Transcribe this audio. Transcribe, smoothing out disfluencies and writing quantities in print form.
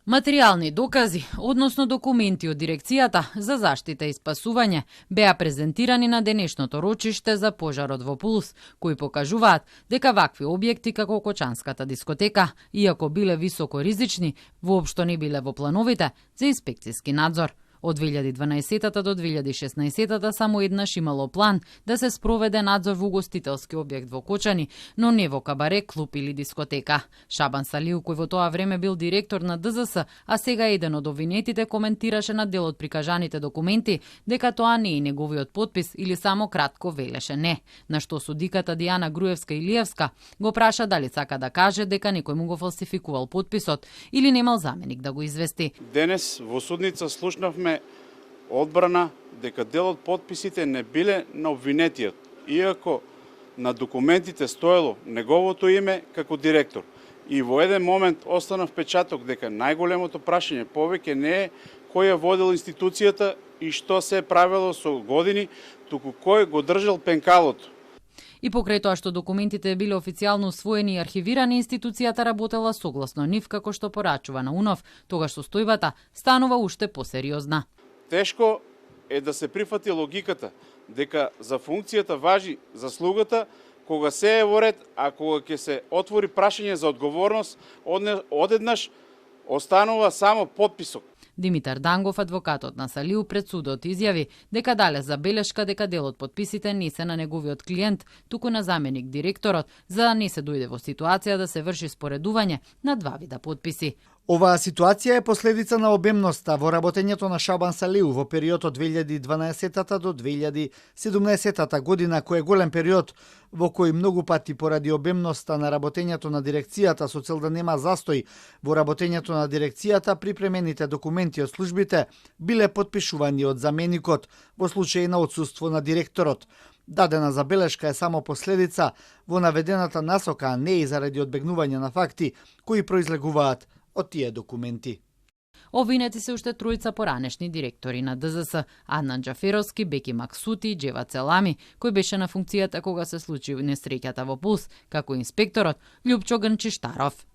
Материјални докази, односно документи од Дирекцијата за заштита и спасување, беа презентирани на денешното рочиште за пожарот во Пулс, кои покажуваат дека вакви објекти како Кочанската дискотека, иако биле високо ризични, воопшто не биле во плановите за инспекцијски надзор. Од 2012 до 2016 само еднаш имало план да се спроведе надзор во угостителски објект во Кочани, но не во кабаре, клуб или дискотека. Шабан Салиу, кој во тоа време бил директор на ДЗС, а сега еден од обвинетите, коментираше на дел од прикажаните документи дека тоа не е неговиот потпис или само кратко велеше не. На што судиката Дијана Груевска-Илиевска го праша дали сака да каже дека некој му го фалсификувал потписот или немал заменик да го извести. Денес во судница слушнавме одбрана дека дел од потписите не биле на обвинетиот, иако на документите стоело неговото име како директор. И во еден момент остана впечаток дека најголемото прашање повеќе не е кој ја водил институцијата и што се е правело со години, туку кој го држал пенкалото. И покрај тоа што документите биле официјално усвоени и архивирани, институцијата работела согласно нив како што порачува на УНОВ, тогаш состојбата станува уште посериозна. Тешко е да се прифати логиката дека за функцијата важи заслугата кога се е во ред, а кога ќе се отвори прашање за одговорност, одеднаш останува само потписок. Димитар Дангов, адвокатот на Салиу, пред судот изјави дека дале забелешка дека дел од потписите не се на неговиот клиент, туку на заменик директорот, за да не се дојде во ситуација да се врши споредување на два вида потписи. Оваа ситуација е последица на обемноста во работењето на Шабан Салиу во периодот од 2012 до 2017 година, кој е голем период во кој многу пати поради обемноста на работењето на дирекцијата со цел да нема застој во работењето на дирекцијата, припремените документи од службите биле потпишувани од заменикот во случај на отсуство на директорот. Дадена забелешка е само последица во наведената насока, а не и заради одбегнување на факти кои произлегуваат од тие документи. Обвинети се уште тројца поранешни директори на ДЗС: Аднан Џаферовски, Беки Максути и Џева Целами, кој беше на функцијата кога се случи несреќата во Пулс, како инспекторот Љупчо Грнчиштаров.